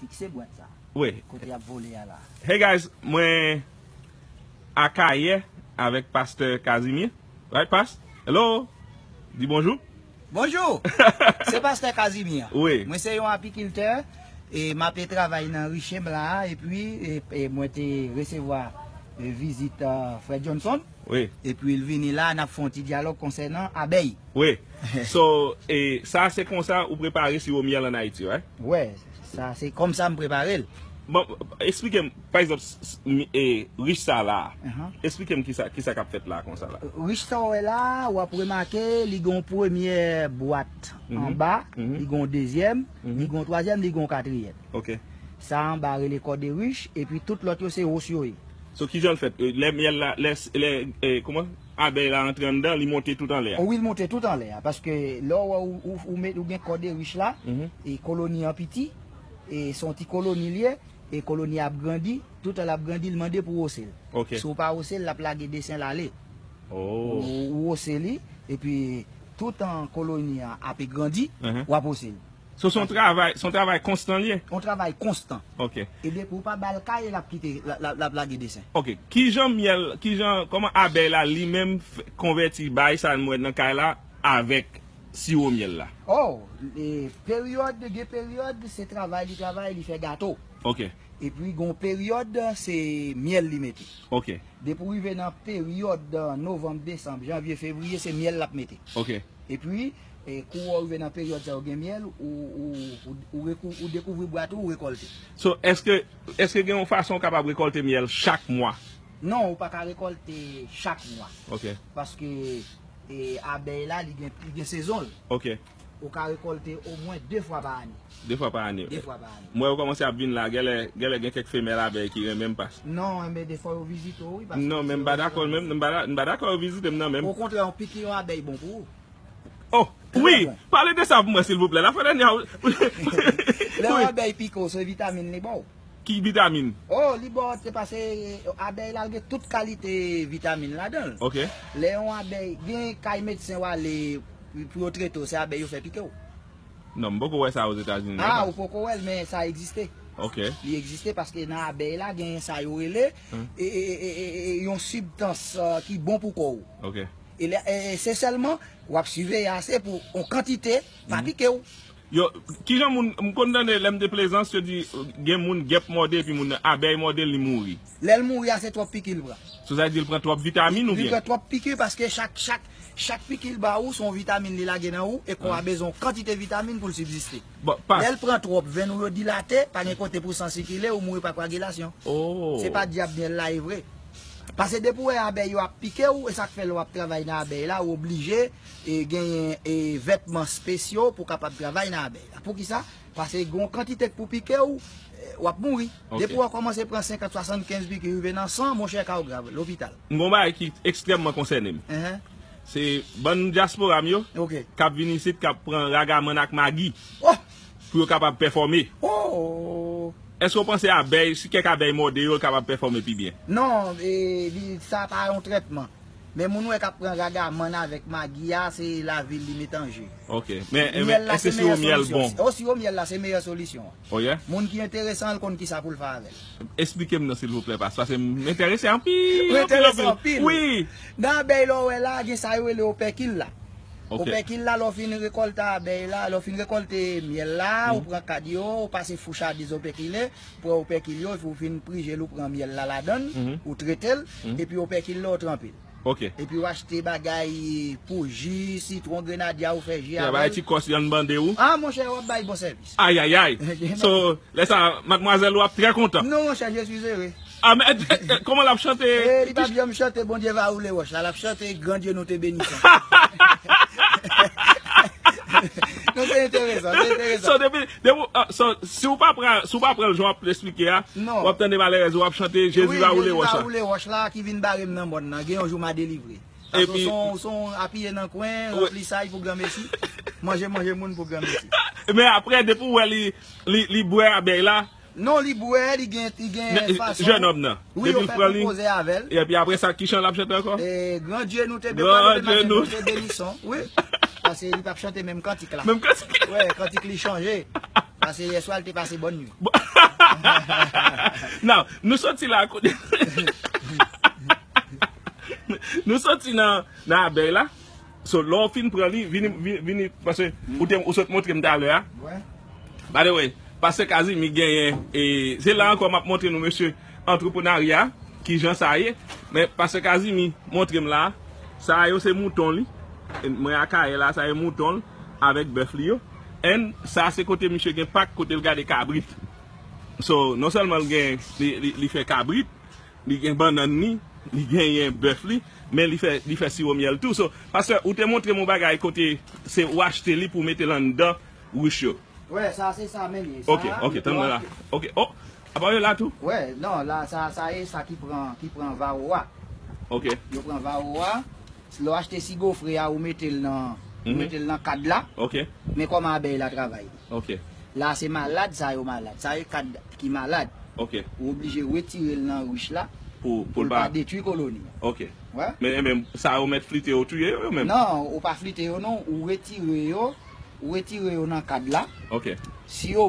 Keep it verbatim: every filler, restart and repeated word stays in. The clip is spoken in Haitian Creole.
Fikse bwat sa. Wi. Kote y ap vole a la. Hey guys, mwen Akayè avèk pastè Casimir. Right, pas? Hello? Di bonjou. Bonjou. Se pastè Casimir. Wi. Mwen se yon apikiltè e m ape travay nan Richemb la a, epi e, e mwen te resevwa e, vizit e, frè Johnson. Wi. Epi l vini la, n ap fè yon ti dyalòg konsènan abèy. Wi. So, e, sa se konsa ou prepare siwo myèl ann Ayiti, right? Wè, sa se kòm sa m prepare l. Bon, eksplike m, pa egzanp, s- s- mi- e, rich sa la. Ahan. Eksplike m kisa, kisa k ap fèt la konsa la. Rich sa w wè la, w ap remake li gen yon premye bwat Mhm. anba, Mhm. li gen yon dezyèm, Mhm. li gen yon twazyèm, li gen yon katriyèm. Ok. Sa anba rele kò de rich, epi tout lòt yo se wos yo ye. So, kijan l fèt? E, lè myèl la, lè, lè, e, kòman? Abèy la antre anndan, li monte tout anlè a. Wi, l monte tout anlè a, paske lè w wè ou, ou, ou, met, ou gen kò de rich la, Mhm. e koloni an piti, e se yon ti koloni l ye, e koloni ap grandi, toutan l ap grandi, l mande pou w wose l. Ok. Si w pa wose l, l ap lage desen l ale. Oh. Ou, ou wose li, epi toutan koloni an ape grandi, Mhm. w ap wose l. So, se yon travay, se yon travay konstan li ye? Yon travay konstan. Ok. E depi w pa ba l kaye, l ap kite, l ap, l ap, l ap lage desen. Ok. Kijan myèl, kijan, kòman abèy la li menm f- konvèti bay sa n wè nan kay la avèk siwo myèl la? Oh, e, peryòd, gen peryòd, se travay li travay, li fè gato. Ok. Epi gen yon peryòd, se myèl li mete. Ok. Depi w rive nan peryòd, e, novanm, desanm, janvye, fevriye, se myèl l ap mete. Ok. Epi, e, kou w rive nan peryòd sa yo gen myèl, ou, ou, ou, ou, rekou- ou dekouvri bwat ou, ou rekòlte. So, èske, èske gen yon fason w kapab rekòlte myèl chak mwa? Non, ou pa ka rekòlte chak mwa. Ok. Paske, e, abèy la, li gen, li gen sezon l. Ok. Ou ka rekòlte omwen de fwa pa ane. De fwa pa ane. De fwa pa ane. Mwen, yo kòmanse ap vin la, genlè, genlè gen kèk femèl abèy ki renmen m pas. Non, enben, defwa yo vizite w, wi, paske Non, men m pa dakò, menm, m pa da- m pa dakò yo vizite m nan menm. Okontrè, yon piki yon abèy bon pou ou. Oh, wi, pale de sa pou mwen, silvouplè. Lafwa dènyè a, Lè yon abèy pike w, se vitamin li ba w. Ki vitamin? Oh, li ba w, se paske abèy la, l gen tout kalite vitamin ladan l. Ok. Lè yon abèy, gen kay medsen w ale pou yo trete w, se abèy yo fè pike w. Non, m poko wè sa Ozetazini non, Ah, ou poko wè l, men sa egziste. Ok. Li egziste paske nan abèy la, gen sa yo rele Hmm. e, e, e, e, e, e, yon sibstans e, ki bon pou kò w. Ok. E, lè- e, e se sèlman w ap siveye ase pou yon kantite pa Mhm. pike w. Yo, kijan moun, m konn tande lè m te Plezans, yo di gen moun gèp mòde epi moun abèy mòde li mouri. Lè l mouri a, se twòp piki l pran. So sa di l pran twòp vitamin Li oubyen? pran twòp piki paske chak, chak, chak piki l ba ou, se yon vitamin li lage nan ou, e kò a Ah. bezwen yon kantite vitamin pou l sibziste. Bon, pas. Lè l pran twòp, venn ou yo dilate, pa gen kote pou san sikile, ou mouri pa kwagilasyon. Oh. Se pa dyab myèl la ye vre. Paske depi w wè abèy yo ap pike w, e sa k fè lè w ap travay nan abèy la, ou oblije e genyen e vètman spesyo pou w kapab travay nan abèy la. Poukisa? Paske gen yon kantite k pou pike w, e, w ap mouri. Ok. Depi w kòmanse pran senkant, swasannkenz piki, rive nan san, monchè, ka w grav, lopital. M gon bagay ki ekstrèmman konsène m. Enhen. Se bann dyaspora m yo Ok. k ap vin isit, k ap pran ragamann ak magi Oh! pou yo kapab pèfòme. Oh! Èske w panse abèy, si kèk abèy mòde yo, yo kapab pèfòme pi byen? Non, e, li, sa pa yon trètman. Men moun wè k ap pran ragamann avèk magi a, se lavi l li met an je. Ok. Men, men Myèl la èske se siwo meyè myèl solisyon. bon? O, siwo myèl la se meyè solisyon an. Oh yeah? Moun ki enterese an, l konn kisa pou l fè avè l. Eksplike m non, silvouplè, pas, paske m enterese anpil, Ou anpil, enterese anpil. anpil. Wi. Nan abèy la w wè la, gen sa yo rele opèkil la. Ok. Opèkil la, lè w fin rekòlte abèy la, lè w fin rekòlte myèl la, ou Mhm. pran kad yo, ou pase fouch a dezopèkile, pran opèkil yo, epi ou fin prije l, ou pran myèl la ladan l, Mhm. ou trete l, Mhm. epi opèkil la, ou tranpe l. Ok. Epi ou achte bagay pou ji, sitwon, grenadya, ou fè ji Ya avè bay l. ti kòs, y ann bande ou. Ah, monchè, w ap bay bon sèvis. Ayayay. So, lè sa, madmwazèl ou ap trè kontan. Non, monchè, je suis heureux. Ah, men, eh, eh, eh, kòman l ap chante? Eh, li p ap janm chante Bondye va woule wòch la, l ap chante Gran Dye nou te benison. Non, se enteresan, se enteresan. So, depi, depi, ah, so, si w pa pran, si w pa pran l jan w ap eksplike a, Non. w ap tande malerèz ou ap chante Jezi Wi, va woule Jezi wòch va la. woule wòch la ki vin bare m nan mòn nan. Gen yon jou m a delivre. Paske Epi w son, w son apiye nan kwen, Wi. ranplisaj pou granmesi. Manje, manje moun pou granmesi. Men apre, depi w wè li, li, li bwè abèy la, Non, li bwè, li gen, li gen Men, fason. jènòm nan, Wi, depi yo l fè pran li, konpoze avè l. epi apre sa, ki chan l ap chante ankò? E, Gran Dye nou te Gran Dye nou. nou te benison, wi. Paske li p ap chante menm kantik la. Menm kantik. Wè, kantik li chanje. Paske yèswa l te pase bòn nwi. Bon. Now, nou soti la kote. Nou soti nan, nan abèy la. So, lè w fin pran li, vini, vini, vini, paske ou te, ou sot montre m talè a. By the way, Pastè Kazimi genyen, e, se la ankò m ap montre nou, mesye, antreprenarya, ki jan sa ye. Men Pastè Kazimi montre m la, sa yo se mouton li. E mwen Akayè la, sa e mouton l avèk bèf li yo. And sa se kote misye gen pak, kote l gade kabrit. So, non sèlman l gen, li, li, li fè kabrit, li gen bannann li, li genyen bèf li, men li fè, li fè siwo myèl tou. So, pastè, ou te montre m yon bagay kote se ou achte li pou mete l anndan wouch yo. Wè, sa se sa menm ye. Ok, ok, tann mwen la. Ok, oh, apa yo la tou? Wè, non, la, sa, sa e sa ki pran, ki pran vawo a. Ok. Yo pran vawo a. Lè w achte si gofre a, ou mete l nan, ou mete l nan kad la. Ok. Men kòman abèy la travay. Ok. La se malad, sa yo malad. Sa e kad ki malad. Ok. Ou oblije retire l nan rich la pou, pou l pa detwi koloni a. Ok. Wè. Men, men sa yo mèt flite yo touye yo, yo menm? Non, ou pa flite yo non, ou retire yo, ou retire yo nan kad la. Ok. Si yo